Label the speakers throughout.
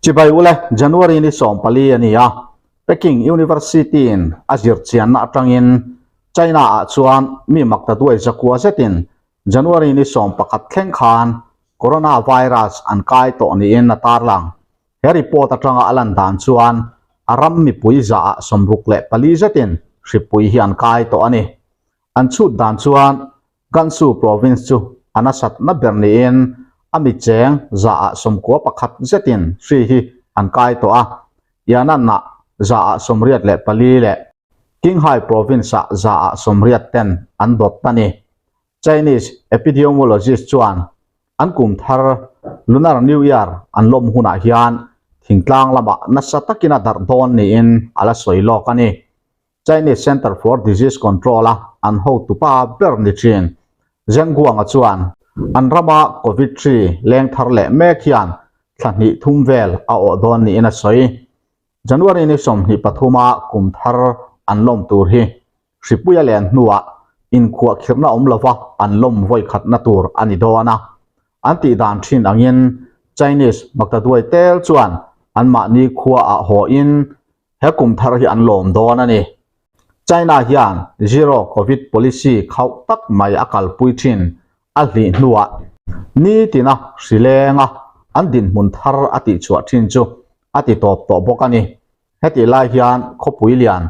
Speaker 1: Chibai ule, January ni 14 a ni a, Peking University-in a zirchianna atangin China-ah chuan mi makta duai zakua zetin January ni 11 thleng khan coronavirus an kai tawh niin a tarlang. He report atanga a lan dan chuan a ram mipui zaah 64 zetin hripui hi an kai tawh a ni. An chhut dan chuan Gansu province chu a nasatna ber niin a mi cheng zaah 91 zetin hri hi an kai tawh a, Yan'an-ah zaah 84 leh Qinghai province-ah zaah 80 ten an dawt a ni. Chinese epidemiologist chuan an kum thar Lunar New Year an lawm hunah hian thingtlang lamah nasa takin a darh dawn niin a la sawi lawk a ni. Chinese Center for Disease Control-a an hotupa ber ni thin Zheng Guang-a chuan an rama Covid hri leng thar leh mek hian thla hnih thum vel a awh dawn niin a sawi. January ni 23-a kum thar an lawm tur hi hripuia len hnuah inkhuahkhirhna awm lova an lawm vawi khatna tur a ni dawn a. An tih dan thin angin Chinese maktaduai tel chuan anmahni khuaah hawhin He kum thar hi an lawm dawn a ni. China hian Zero Covid Policy khauh tak mai a kalpui thin a hlih hnuah nitina hri lenga an dinhmun thar a tihchhuah thin chu a ti tawp tawh bawk a ni. Hetih lai hian khawpui lian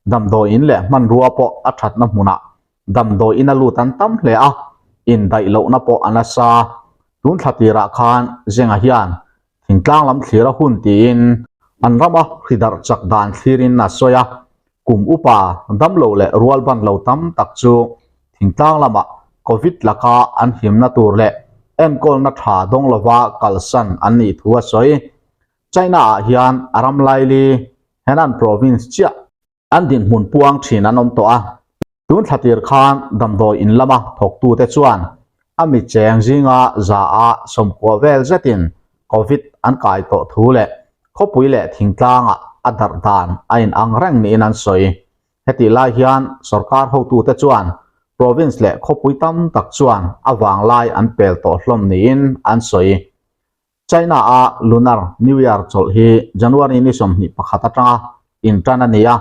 Speaker 1: damdawiin leh hmanrua pawh a thatna hmunah damdawiin a lut an tam hle a, indaih lohna pawh a nasa. Tun thla tirah khan Zhenga hian Thingtlang lam thlir a hun tiin an rama hridarh chak dan thlirin a sawi a, kum upa damlo leh rual ban lo tam tak chu thingtlang lamah Covid laka an himna tur leh enkawlna tha dawng lova kalsan an nih thu a sawi. China-ah hian a ram laili Henan province chiah An dinhmun puang thin an awm tawh a, tun thla tir khan damdawi in lama thawktute chuan a mi cheng zinga za-a 90 vel zetin Covid an kai tawh thu leh khawpui leh thingtlangah a darh dan a inang reng niin an sawi. Hetih lai hian sorkar hotute chuan province leh khawpui tam tak chuan a vanglai an pel tawh hlawm niin an sawi. China-a Lunar New Year chawlh hi January ni 21 atanga intan a ni a,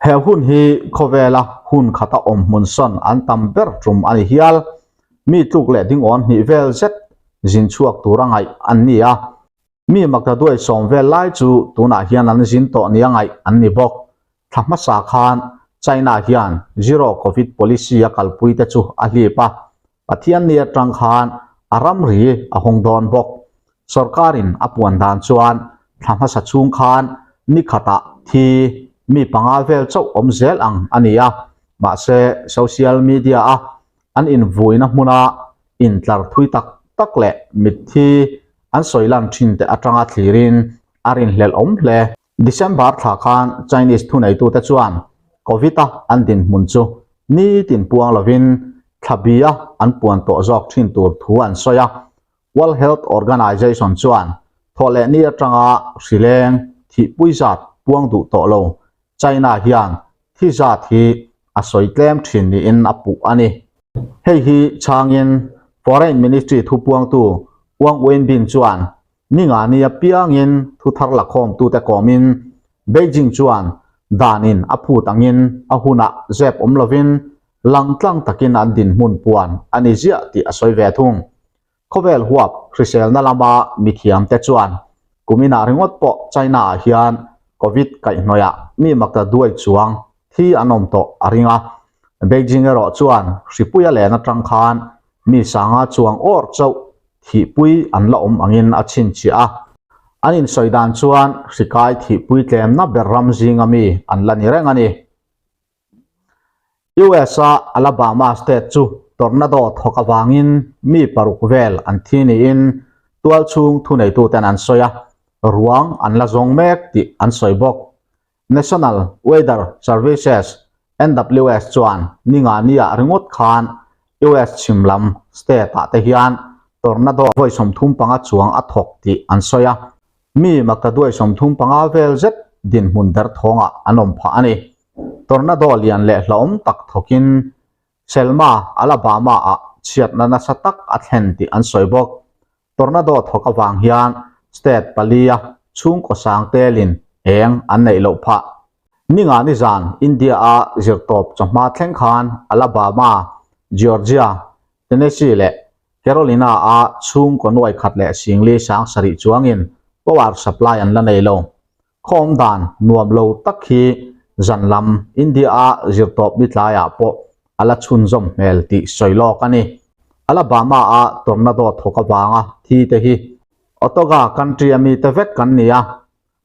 Speaker 1: he hun hi khawvela hun khata awm hmun sawn an tam ber tum a ni hial. Mi tluk leh dingawn hnih vel zet zin chhuak tura ngaih an ni a, mi maktaduai 10 vel lai chu tunah hian an zin tawh nia ngaih an ni bawk. Thla hmasa khan China hian Zero Covid Policy a kalpui te chu a hlip a, Pathianni atang khan a ramri a hawng dawn bawk. Sorkarin a puan dan chuan thla hmasa chhung khan ni khatah thi mi panga vel chauh awm zel ang a ni a, mahse social media-a an invuina hmuna intlar thui tak tak leh mitthi an sawi lan thin te atanga thlirin a rinhlelh awm hle. December thla khan Chinese thuneitute chuan Covid-a an dinhmun chu nitin puang lovin thla bia an puan tawh zawk thin tur thu an sawi a. World Health Organization chuan thawhlehni atanga hrileng thihpui zat puang duh tawh lo China hian thi zat hi a sawi tlem thin niin a puh a ni. Hei hi chhangin Foreign Ministry thupuangtu Wang Wenbin chuan Ninga nia piangin thu thar la khawmtute kawmin Beijing chuan danin a phut angin a hunah zep awm lovin langtlang takin an dinhmun puan a ni ziah tih a sawi ve thung. Khawvel huap hriselna lama mithiamte chuan kuminah ringawt pawh China-ah hian Covid kaihhnawihah mi makta duai chuang thi an awm tawh a ring a. Beijing erawh chuan hripuia len atang khan mi sanga chuang awr chauh thihpui an la awm angin a chhinchhiah a. An insawi dan chuan hrikai thihpui tlemna ber ram zinga mi an la ni reng a ni. US-a Alabama state chu tornado thawk avangin mi paruk vel an thi niin tualchhung thuneituten an sawi a, ruang an la zawng mek tih an sawi bawk. National Weather Services, NWS, chuan ninga nia ringawt khan US chhim lam state-ah te hian tornado vawi 35 chuang a thawk tih an sawi a, mi maktaduai 35 vel zet dinhmun derthawngah an awm phah a ni. Tornado lian leh hlauhawm tak thawkin Selma, Alabama-ah chhiatna nasa tak a thlen tih an sawi bawk. Tornado thawk avang hian state palia. chhungkaw sang telin eng an neih loh phah. Ninga nizan India-a zirtawp chawhma thleng khan Alabama, Georgia, Tennessee leh Carolina-a chhungkaw nuai khat leh singli sang sarih chuangin power supply an la nei lo. Khawm dan nuam lo tak hi zan lam India-a zirtawp ni tlaiah pawh a la chhunzawm hmel tih sawi lawk a ni. Alabama-a tornado thawk avanga thi te hi Otoga country-a mite vek kan ni a,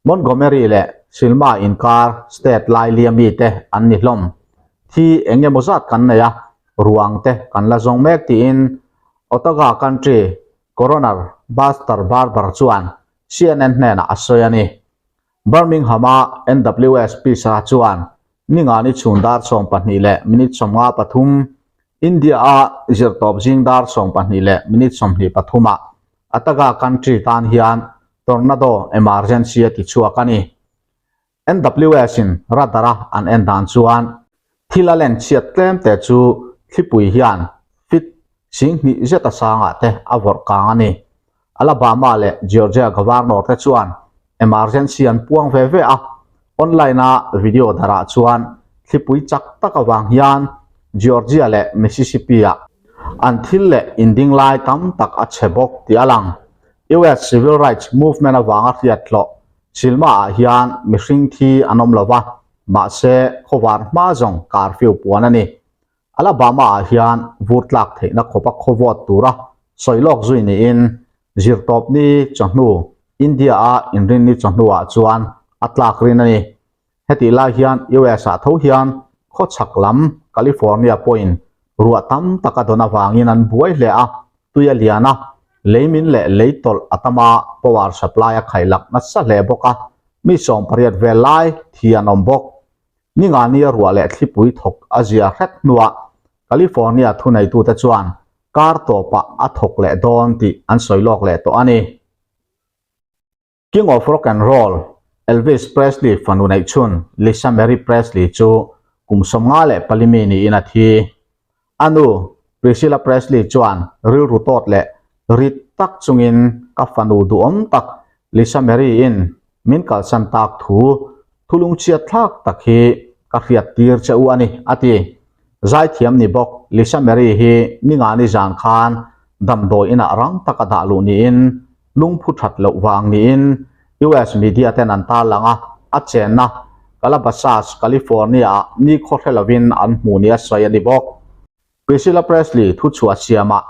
Speaker 1: Montgomery leh Silma inkar state lailia mite an ni hlawm. Thi eng emaw zat kan nei a, ruang te kan la zawng mek tiin Otoga country coroner Buster Barber chuan CNN hnenah a sawi a ni. Birmingham-a NWS Pisa chuan ningani chhun dar 12 leh minute 53, India-a zirtawp zing dar 12 leh minute 23 ah Ataga country tan hian tornado emergency a ti chhuak a ni. NWS-in radar-a an en dan chuan thil a len chhiat tlem te chu thlipui hian feet 2000 zeta sangah te a vawrh kang a ni. Alabama leh Georgia Governor te chuan emergency an puang ve ve a, online-a video darah chuan thlipui chak tak avang hian Georgia leh Mississippi-ah an thil leh inding lai tam tak a chhe bawk tih a lang. US Civil Rights Movement avanga hriat hlawh Silma ah hian mihring thi an awm lo va, mahse khawvar hma zawng curfew puan a ni. Alabama ah hian vur tlak theihna khawpa khawvawt tura sawi lawk zui niin zirtawpni chawhnu India a inrinni chawhnu ah chuan a tlak rin a ni. Hetih lai hian US ah tho hian khawchhak lam California pawhin ruah tam tak a dawn avangin an buai hle a, tui a lian a, leimin leh lei tawlh a tam a, power supply a khaihlak nasa hle bawk a, mi 18 vel lai thi an awm bawk. Ningania ruah leh thlipui thawk a zia hret hnuah California thuneitute chuan kar tawpah a thawk leh dawn tih an sawi lawk leh tawh a ni. King of Rock and Roll, Elvis Presley fanu neih chhun Lisa Marie Presley chu kum 54 mi niin a thi. A nu, Priscilla Presley chuan rilru tawt leh rit tak chungin ka fanu duhawm tak Lisa Marie-in min kalsan tak thu thulungchhiat thlak tak hi ka hriat tir che u a ni, a ti. Zaithiam ni bawk Lisa Marie hi ningani zan khan damdawi inah rang taka dah luh niin lungphu that loh vang niin US media ten an tarlang a, a chenna Calabasas, California-ah ni khaw hre lovin an hmu nia sawi a ni bawk. Priscilla Presley thuchhuah siamah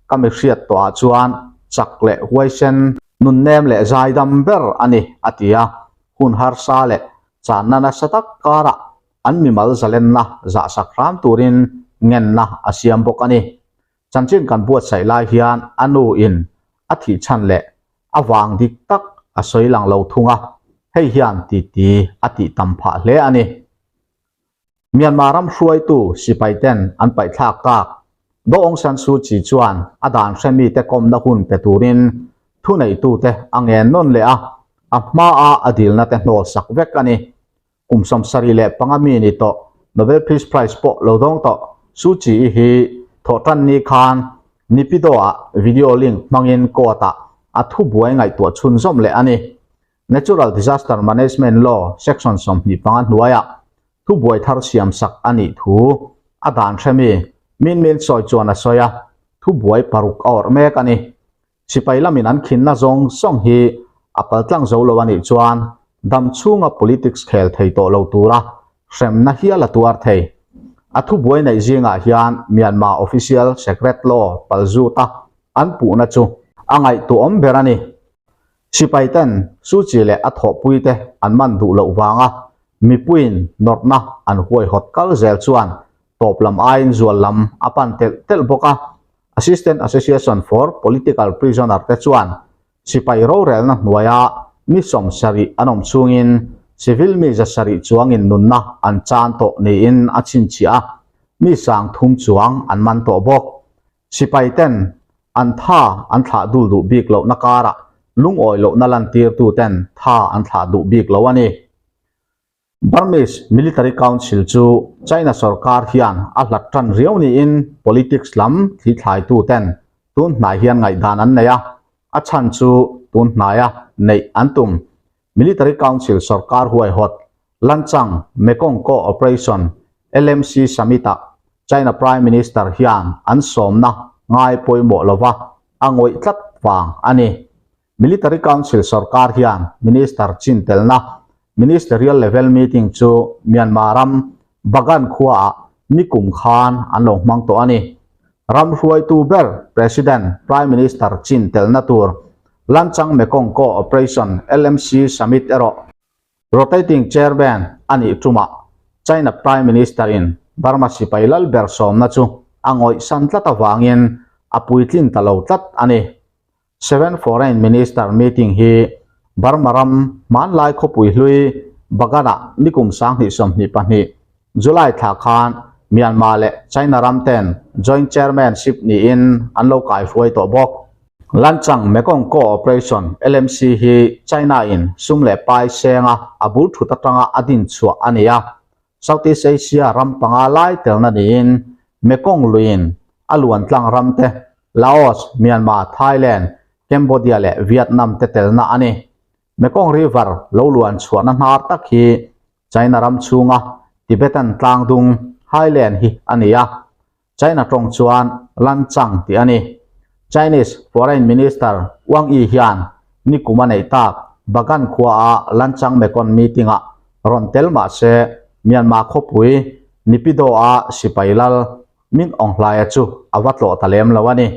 Speaker 1: ka mi hriat tawhah chuan chak leh huaisen, nunnem leh zaidam ber a ni, a ti a, hun harsa leh channa nasa tak karah an mimal zalenna zahsak hram turin ngenna a siam bawk a ni. Chanchin kan buatsaih lai hian a nu in a thih chhan leh a vang dik tak a sawi lang lo thung a, hei hian titi a tih tam phah hle a ni. Myanmar ram hruaitu sipai ten an paihthlak tak Daw Aung San Suu Kyi chuan a dan hre mite kawmna hun pe turin thuneitute a ngen nawn leh a, a hmaa a dilna te hnawl sak vek a ni. Kum 75 mi ni tawh Nobel Peace Prize pawh lo dawng tawh Suu Kyi hi thawhtan ni khan Naypyidaw-ah video link hmangin court-ah a thubuai ngaihtuah chhunzawm leh a ni. Natural Disaster Management Law Section 25 hnuaiah thubuai thar siamsak a nih thu a dan hre mi Min Min sawi chuan a sawi a, thubuai paruk a awrh mek a ni. Sipai lamin an khinna zawng zawng hi a paltlang zo lo a nih chuan dam chhunga politics khel thei tawh lo tura hremna hial a tuar thei. A thubuai neih zingah hian Myanmar Official Secret Law palzuta an puhna chu a ngaihtuahawm ber a ni. Sipai ten Suu Kyi leh a thawhpuite an man duh loh vanga mipuiin nawrhna an huaihawt kal zel chuan tawp lam aiin zual lam a pan telh telh bawk a. Assistant Association for Political Prisoner te chuan sipai rorelna hnuaia mi 70 an awm chhungin civil mi 700 chuangin nunna an chan tawh niin a chhinchhiah a, mi 3000 chuang an man tawh bawk. Sipai ten an tha an thlah dul duh bik lohna karah lungawi lohna lantirtu ten tha an thlah duh bik lo a ni. Burmese Military Council chu China sorkar hian a hlat tan riau niin politics lam thlithlaitu ten tun hnai hian ngaihdan an nei a, a chhan chu tun hnaia neih an tum. Military Council sorkar huaihawt Lancang Mekong Co-operation, LMC, Summit-ah China Prime Minister hian an sawmna ngai pawimawh lova a ngawih tlat vang a ni. Military Council sorkar hian Minister chin telna Ministerial Level Meeting chu Myanmar ram Bagan khuaah nikum khan an lo hmang tawh a ni. Ram hruaitu ber President, Prime Minister chin telna tur Lancang Mekong Co-operation, LMC, Summit erawh Rotating Chairman a nih tumah China Prime Minister-in Burma sipai lal ber sawmna chu a ngawihsan tlat avangin a puitlin ta lo tlat a ni. Seven Foreign Minister Meeting hi Burma ram hmanlai khawpui hlui Bagan-ah nikum 2022 July thla khan Myanmar leh China ram ten Joint Chairmanship niin an lo kaihruai tawh bawk. Lancang Mekong Co-operation, LMC, hi China-in sum leh pai senga a bul thut atanga a din chhuah a ni a. Southeast Asia ram panga lai telna niin Mekong luiin a luan tlang ram te Laos, Myanmar, Thailand, Cambodia leh Vietnam te telna a ni. Mekong River lo luan chhuahna hnar tak hi China ram chhunga Tibetan tlangdung Highland hi a ni a, China tawng chuan Lancang tih a ni. Chinese Foreign Minister Wang Yi hian nikum a neih tak Bagan khuaa Lancang Mekong meeting-ah rawn tel mah se Myanmar khawpui Naypyidaw-a sipai lal Min Aung Hlaia chu a va tlawh ta lem lo a ni.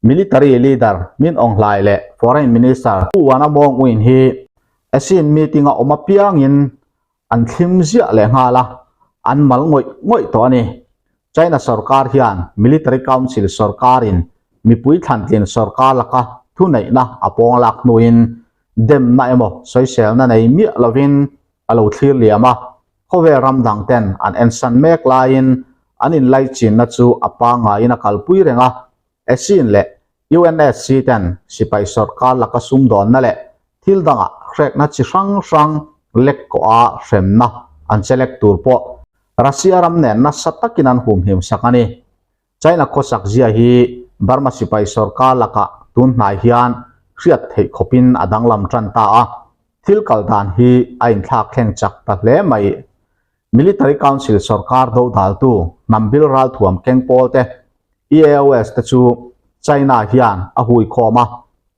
Speaker 1: Military leader Min Aung Hlai leh Foreign Minister Pu Wana Mawng Win hi ASEAN meeting a awm apiangin an thlim ziah leh nghal a, an mal ngawih ngawih tawh a ni. China sorkar hian Military Council sorkarin mipui thlantlin sorkar laka thuneihna a pawng lak hnuin demna emaw sawiselna nei miah lovin a lo thlir liam a, khawvel ram dang ten an ensan mek laiin an inlaichinna chu a pangaiin a kalpui reng a, ASEAN leh UNSC ten sipai sorkar laka sumdawnna leh thil dangah hrekna chi hrang hrang lek kawha hremna an chelek tur pawh Russia ram nen nasa takin an humhim sak a ni. China khawsak zia hi Burma sipai sorkar lakah tun hnai hian hriat theih khawpin a danglam tan ta a, thil kal dan hi a inthlak thleng chak ta hle mai. Military Council sorkar dodaltu hnambil ralthuam keng pawl te, EAOS te chu China hian a hui khawm a,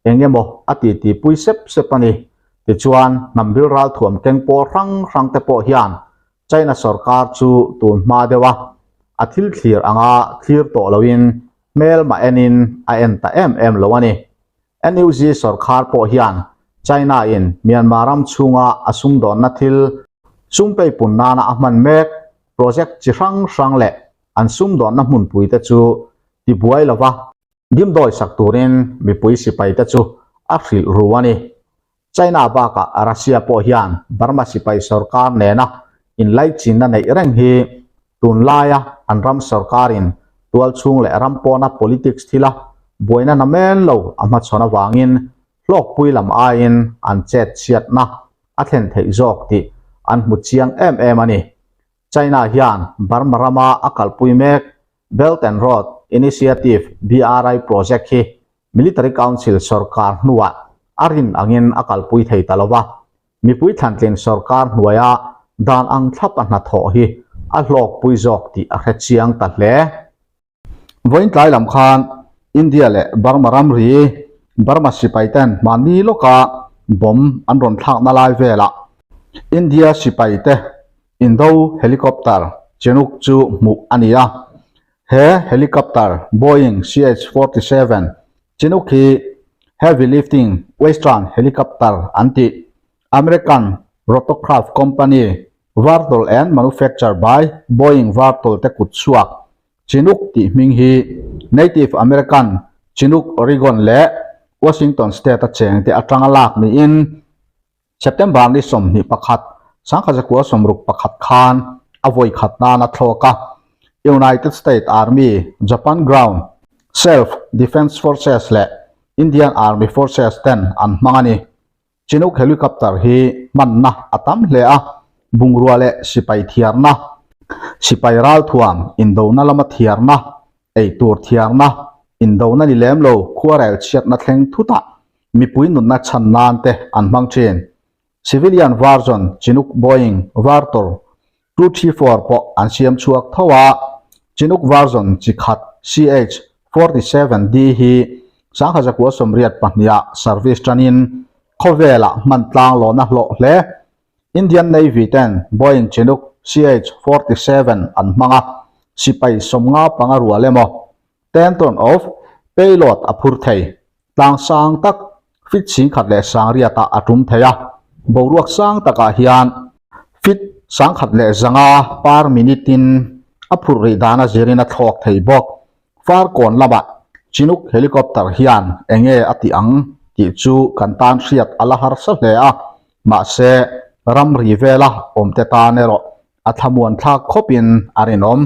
Speaker 1: eng emaw a ti ti pui sep sep a ni. Tichuan, hnambil ralthuam keng pawl hrang hrang te pawh hian China sorkar chu tun hma deuh a, a thil thlir anga thlir tawh loin hmelma enin a en ta em em lo a ni. NUG sorkar pawh hian China in Myanmar ram chhunga a sumdawnna thil sum peipun nana a hman mek project chi hrang hrang leh an sumdawnna hmunpui te chu tibuai lova dimdawi sak turin mipui sipai te chu a hrilh ru a ni. China bakah Russia pawh hian Burma sipai sorkar nena inlaichinna neih reng hi tunlaia an ram sorkarin tualchhung leh ram pawna politics thila buaina namen lo a hmachhawn avangin hlawkpui lam aiin an chet chhiatna a thlen theih zawk tih an hmu chiang em em a ni. China hian Burma rama a kalpui mek Belt and Road Initiative, BRI, project hi Military Council sorkar hnuah a rin angin a kalpui thei ta lo va, mipui thlantlin sorkar hnuaia dan ang thlap a hnathawh hi a hlawkpui zawk tih a hre chiang ta hle. Vawiin tlai lam khan India leh Burma ramri Burma sipai ten mahni lawka bomb an rawn thlakna lai velah India sipai te indo helicopter Chinook chu hmuh a ni a. He helicopter Boeing CH-47 Chinook hi heavy lifting Western helicopter an tih American Rotorcraft Company Vertol and manufacture by Boeing Vertol te kut chhuak Chinook tih hming hi Native American Chinook Oregon leh Washington State a cheng te atanga lak niin September ni 21, 1961 khan a vawi khat nan a thlawk a. United States Army, Japan Ground Self Defense Forces leh Indian Army Forces ten an hmang a ni. Chinook helicopter hi hmanna a tam hle a, bungrua leh sipai thiarna, sipai ralthuam indona lama thiarna, eitur thiarna, indona ni lem lo khuarel chhiatna thleng thutah mipui nunna chhan nan te an hmang thin. Civilian version Chinook Boeing Vertor 234 pawh an siam chhuak tho a, Chinook version chi khat CH 47D hi 1982 ah service tanin khawvelah hman tlang lawhna hlawh hle. Indian Navy ten Boeing Chinook CH 47 an hmang a, sipai 55 rual emaw, ten ton of payload a phur thei. Tlang sang tak feet 1180 ah a tum thei a, boruak sang takah hian feet 1005 per minute in a phurh rih dan a zirin a thlawk thei bawk. Farkawn lamah Chinook helicopter hian eng nge a tih ang tih chu kan tan hriat a la harsa hle a, mahse ramri vela awmte tan erawh a thlamuan thlak khawpin a rinawm.